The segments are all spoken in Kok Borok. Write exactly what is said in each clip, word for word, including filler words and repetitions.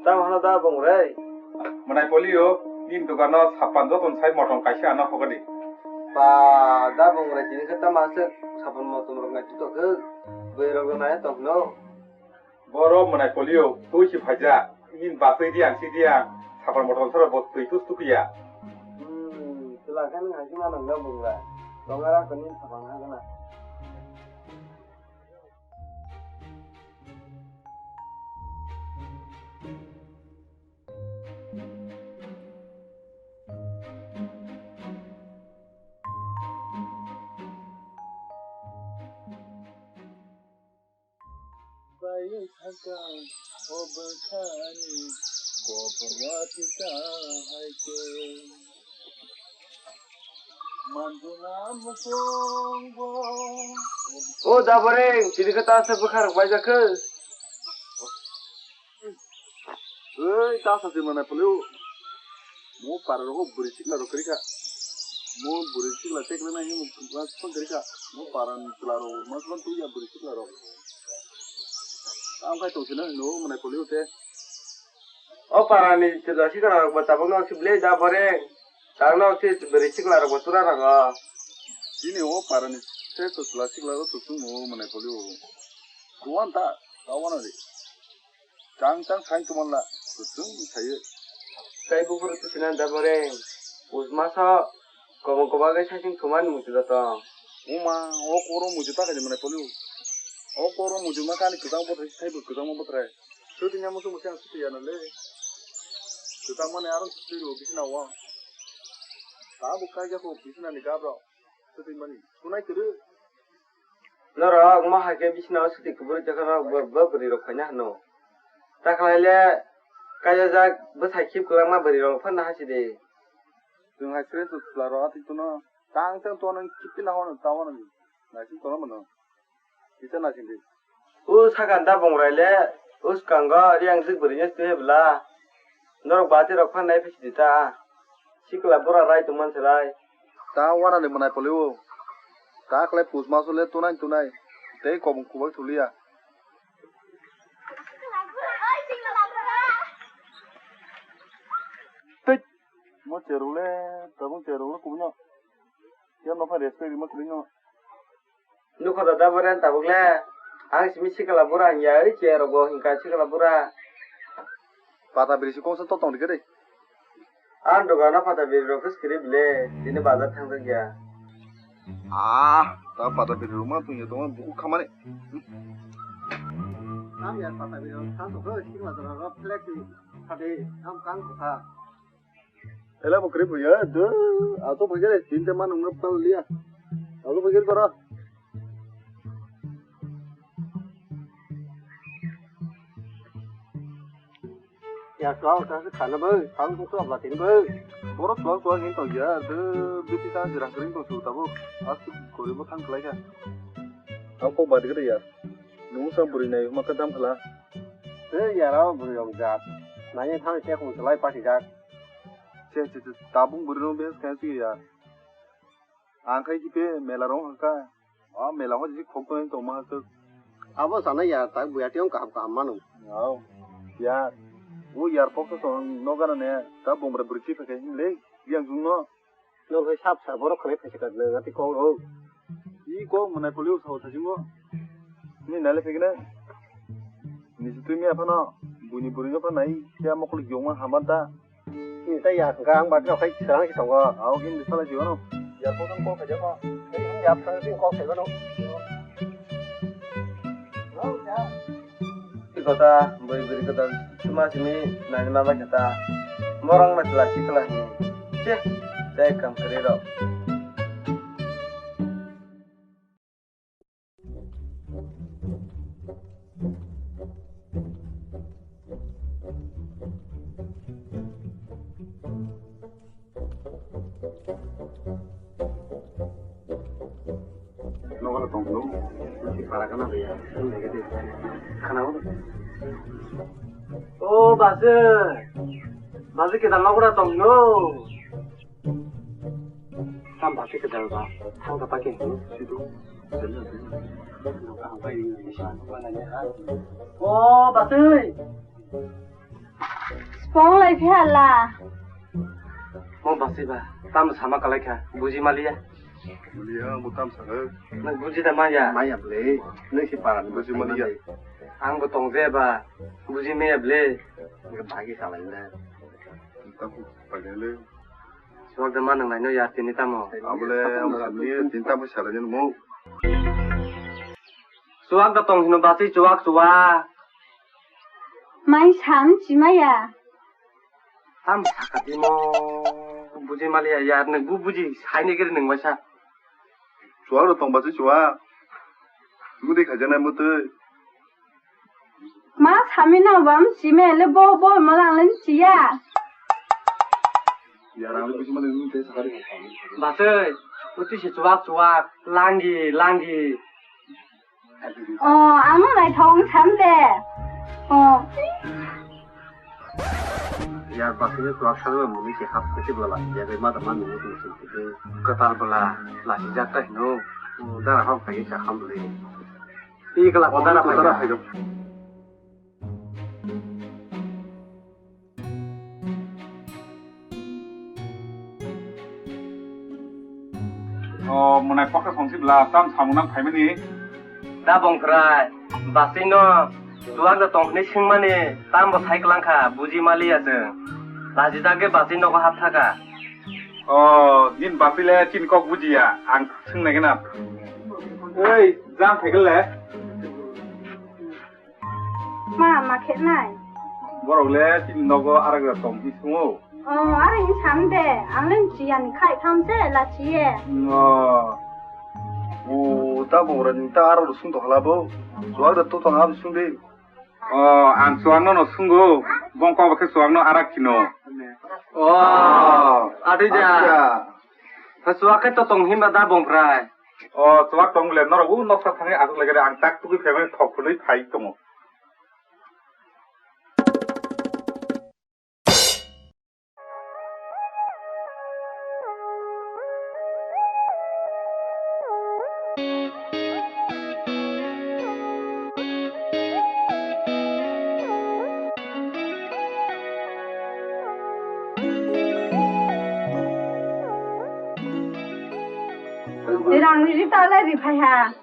Tamo hano da bongrai? Mwnai polio, nini dogano sapan joton sai motom kaisa ano hogadi. Ba, da bongrai tini khe tamo aswk sapan motom rok nai tutok khe, bwrwi rok nai tongno. Boro mwnai polio, twi si phaija, nini baswi di ang si di ang, sapan motom soro bo twi tus tukiya. Hmm, chwla khe nwng hai khe ma nang da bongrai. Tongara khe nini sapan ha gana. Bai thangkha o bwkhani koborma tisa hai khe. O Daboreng, tini khe ta se bwkha rok bai jakhe. Oi, ta sa se mwnai polio. Mo para rogo bwrwi sikla rok kwrwi kha. Mo bwrwi sikla teklai nai himo mas phone kwrwi kha. Mo para ni chwla rok mas phone twi ya bwrwi sikla rok. Tam khai tong sino hino mwnai polio te. O para ni chwla sikla rok bo tabuk no si ble Daboreng. Tang no si bwrwi sikla rok bo tura rok o. Chini o para ni se to chwla sikla rok to sung no mwnai polio. Kuwan ta, ta wana di. Chang chang sai tuman la, kuchung sai. Tai buphuru tu sinan da bore, pus maso, kobong kobang ke sai sing tuman mutu da to. Uma, o koro mutu ta kali mwnai polio. O koro mutu ma kani kutang botre, sai bu kutang botre. Suti nyamu sumu siang suti ya na le. Kutang mane aron suti ro bisina wa. Ta bu kai ja ko bisina ni gabro. Suti mani. Kunai kuru. Norok ma hai khe bisina o suti kuburi tokha norok bo, bo bwrwi rok phaina hano. Ta khlai le kaijajak bwsai khip kwlangma bwrwi rok phano hasi de. Chwng hai sre chwla rok atwi tono. Tang tang tono khip na hono ta wano. Naising tono mano. Kisa naising di. O sakha da bongrai le, o swkango riang jik bwrwi no twi bwla. Norok bati rok phan nai phi sidi ta. Sikla bura rai tong man se lai. Ta wana ni mwnai poli o. Ta khlai pus maso le tunai tunai. Tei kobong kubak thuliya. Tei mo cheruk le, tabung cheruk le kubui no. Yang no pha respect rima kubui no. Nukho da da bore tabuk le. Ang simi sikla bura hingya, oi che rogo hingka sikla bura. Pata biri si kongsa to tong dikhe de. Ang dogano pata biri rok khe skiri bile, tini bazar thang jak ya. Ah, ta pata biri rok ma tungya tongma buku khamani. Ang ya pata biri rok thang tong khe sikla jora rok flex ni sadi ang kang kha. Ele bo krip ya, de, ato bhagere, tinte man ungna pal liya. Ato bhagere kora. Ya, kau ta khana bo, kau tu apa tin bo. Boro suang suang hin to ya, de, biti ta jirang kering to su tabo. As tu kori bo thang kelai ka. Aku bad gede ya. Nung sa buri nai ma kadam khala. Eh, ya rao buri ong jak. Nai thang te kung kelai pati jak. Che, che, che, tabung bwrwi rok bes kaya si ya. Ang khai kipe mela rok hangka. A mela ho jik khok tong tong ma hasuk. Abo sana ya tak buya tiong kaham kaham manu. Au. Ya. O yar pok to no gana ne. Ta bong bra bwrwi chi phakai hin le. Yang jung no. No khai sap sa borok khanai phaisa ka le gati kok rok. I kok mwnai poli o sao thajingo. Ni nale phegene. Ni si tumi aphano. Buni buri no phanai. Ya mokol yong ma hamar ta. Ni ta ya kha ang ba khai sarang si tongo. Au gin di sala jiwano. Ya ko dong kok khaja ko. Ni ya phan si kok khaja no. Kota bwrwi bwrwi kwtal suma simi nani ma bai kha ta. Borok no chwla sikla hini. Che, tei kam kwrwi rok. Nogo tong phuru, para kana de ya, khana o. O base, base kita nogo tong no. Tam base kita ba, thang ka pakai tu, situ. O base. Tong lai phi hala. Mo basi ba, tam sama kalai kha, buji maliya. Maliya, mo tam sa. Nang buji da maya. Maya ble, nang si para ni buji maliya. Ang bo tong je ba, buji maya ble. Nang bagi salai na. Tam pa le. Suwak da ma nang lai no ya tini tamo. Able, ang sa ni tini tamo salai ni mo. Suwak da tong hino basi suwak suwak. Mai sam chimaya. Tam sakati mo buji maliya yar nang bu buji sai ni giri nang waisa. Suwak da tong basi suwak. Mudi khaja nai mutui. Ma sami na bam chime le bo bo malang len chiya. Yar ang le buji maliya nung te sakari. Basai, uti se suwak suwak, langi langi. Oh, amo naithok wng sam de. Oh. Yar bakhe kwlak salo muni se hap khe bla la. Ya be ma da ma nungo tong sing khe. Kwtal bla la si jak ta hino. Dara hok khai sa ham le. I kala ko dara phai. O, mwnai koksa songsi bla, tam samung nang phaimani. Da bongkrai, basino, tuwak da tongphini swngmani, tam bo sai kwlang kha, buji maliya chwng. Lajijak khe basi nogo hap thaka. O, din basi le chini kok bujiya, ang swng nai gana. Ei, jang phaikal le. Ma, ma khe nai? Borok le chini nogo arak da tong hi sungo. Oh, are ni sam de, ang le chiya ni khai tham se la chiye. No. O, ta bo ra ni ta aro sung to hala bo. Suwak da to tong ha sung de. Oh, ang suwak no no sungo. Bong ko ba khe suwak no arak chino. Oh, ati ja. Acha. Ha suwak khe to tong himba da bongkrai. O, chuwak tong le, norok u noksa thangwi aswk lai khe ang tak tugwi phaimani thok phunwi phai tongo. Rang riri ta le ri phai ha.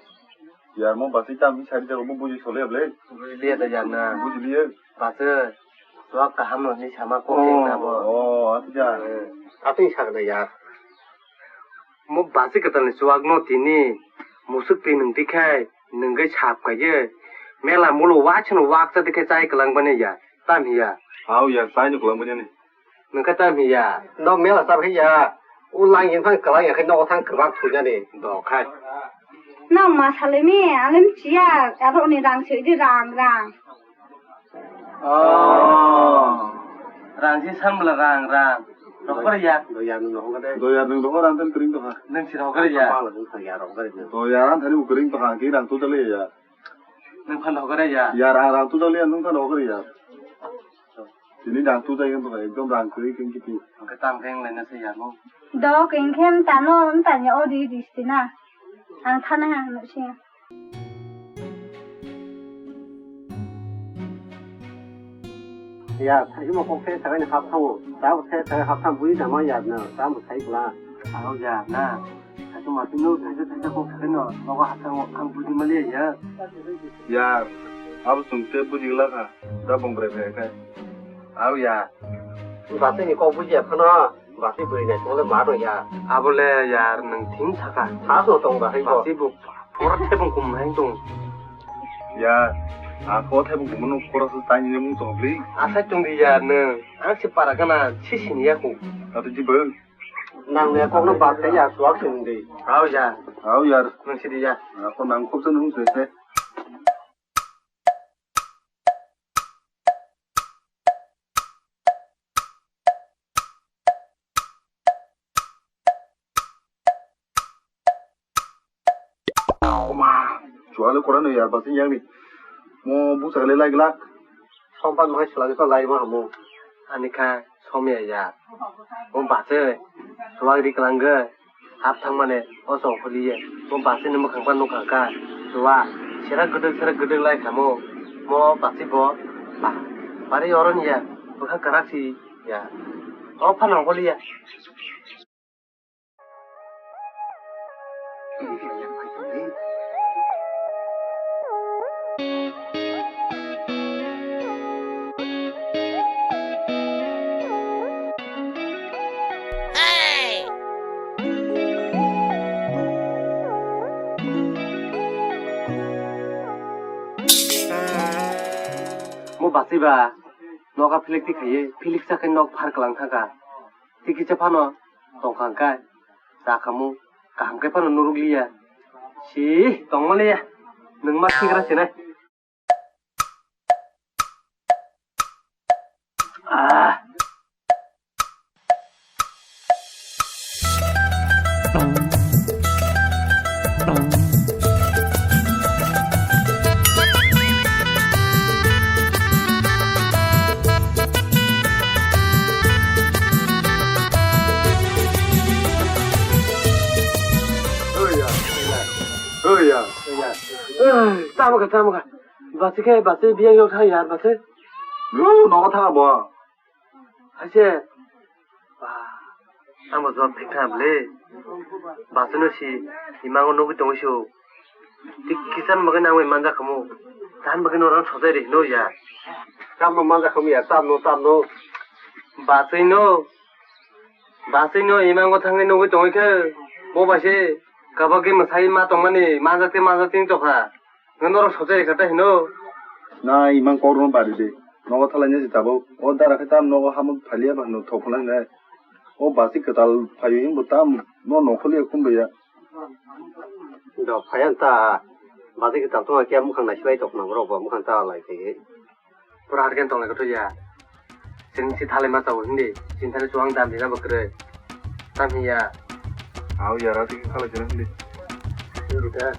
Yar mo basi tam hi sari jago bo buji sole ble. Buji liya da yar na. Buji liya. Basi chuwak kaham no ni sama kok sing na bo. Oh, ati ja. Ati sak na yar. Mo basi kwtal ni chuwak no tini musuk twi nung tikhai nungwi sap kaiye. Mela mulo wachano wakcha tikhai chai kwlang bani ya. Tam hiya. Hau ya, chai no kwlang bani ni. Nungkha tam hiya. No mela chap hiya. U lang yin phang kwlang ya khai no thang kwbak thujani. Do khai. Nang ma salai mi, ang le mchiya, aro ni rang se di rang rang. Oh. Rang si sam la rang rang. Rokor ya. Do ya nung rokor de. Do ya nung rokor ang tan kring to ha. Nung si rokor ya. Do ya ang thani kring to ha, ki rang tu tali ya. Nung phan rokor ya. Ya rang rang tu tali ya, nung phan rokor ya. Tini dang tu jai wngkha, ekdom rang kwrwi khe kiphil. Hwnkhe tamo khe wng laina se yamo. Do khe hwnkhe mtano, mtani o ri ri sina. Ang thana ha, nuh singa. Ya, thaisima kok se sagai ni hap thango. Tamo se sagai hap thang bui nama ya na, tamo sai bla. Aro ya na. Thaisima tino, thaisa thaisa kok sagai no, nogo hap thango, ang bui di mali ya. Ya, abo chwng tei buji glak kha, da bongrai phai khe. Au ya. Basi ni kok buji ya phano, basi bwrwi nai tole ma rw ya. Abo le ya nwng thing saka. Sa so tong ba hai bo. Basi bo pora thebung kum hai tong. Ya, a ko thebung kum no pora sa tang ni mung tong bli. Asa tong di ya nwng, ang si para gana si sini ya ko. Atu ji bo. Nang ne kok no ba te ya suak sini di. Au ya. Au ya. Nwng si di ya. Ako nang kok sa nung se se. Oma, chuale kora no yar basi yang ni. Mo busa le lai glak. Sompan mo hai sula ko lai ma mo. Ani kha somya ya. Mo basi chuak ri klang ge. Hap thangmani o chong holiye, bo basi ni mwkhang phano nukha kha, chuwa, sera kwdwk, sera kwdwk lai kha mo, mo basi bo, ba, bari oro ni ya, Bwkha kwrak si ya. O phano holi ya. Mo bachwi ba, noga philik ti khaiye, philik chakhe nok phar kwlang thangkha. Tikisa phano tongkha hwnkhe, cha khamu, kaham khe phano nuruk liya. Si, tongma liya, nwng ma khigra sinai. Ah. Tamo kha, tamo kha. Bachwi khe, bachwi biyang yok thang yar, bachwi. Bro, nogo thang abo. Haise. Ba, tamo jok thik thang le. Bachwi no si, imango nugwi tongwi si o. Tik kisan bagwi nangwi manja khamu. Tan bagwi no rang sojai ri hino ya. Tamo manja khamu ya, tamo, tamo. Bachwi no. Bachwi no imango thangwi nugwi tongwi khe. Bo bai se. Kabagwi mwsai ma tongmani, manja te manja ting tokha. Nang norok sojai kha ta hino. Na imang kok rwno bari de. Nogo thalai nai se tabuk. O dara khe tam nogo hamuk phaliya ba hino thok phano hinai. O basi kwtal phaio himbo tam no nokholiya khumbai ya. Do phaiyan ta. Basi kwtal tongma khe mukhang naisilai tokna borok bo mukhang ta lai khe. Pura urgent tonglai kotho ya. Chwng si thalai ma chao hindi. Chini thani chuang dam dina bo kwrwi. Tam hiya. Au yara si thalai chana hindi. Hindi ta.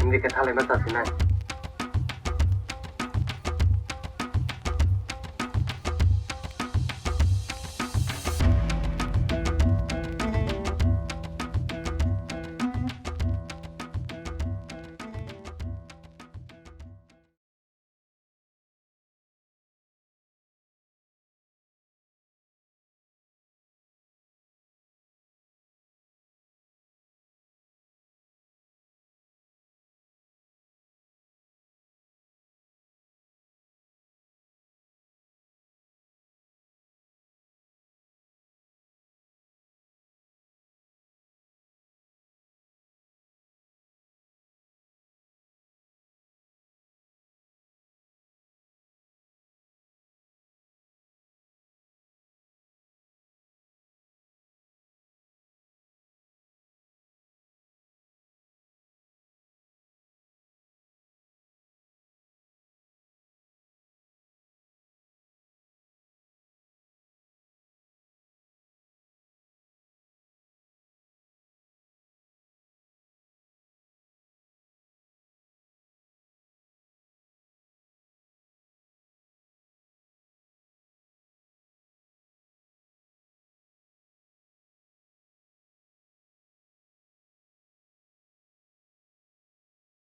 Hindi khe thalai ma chao sinai.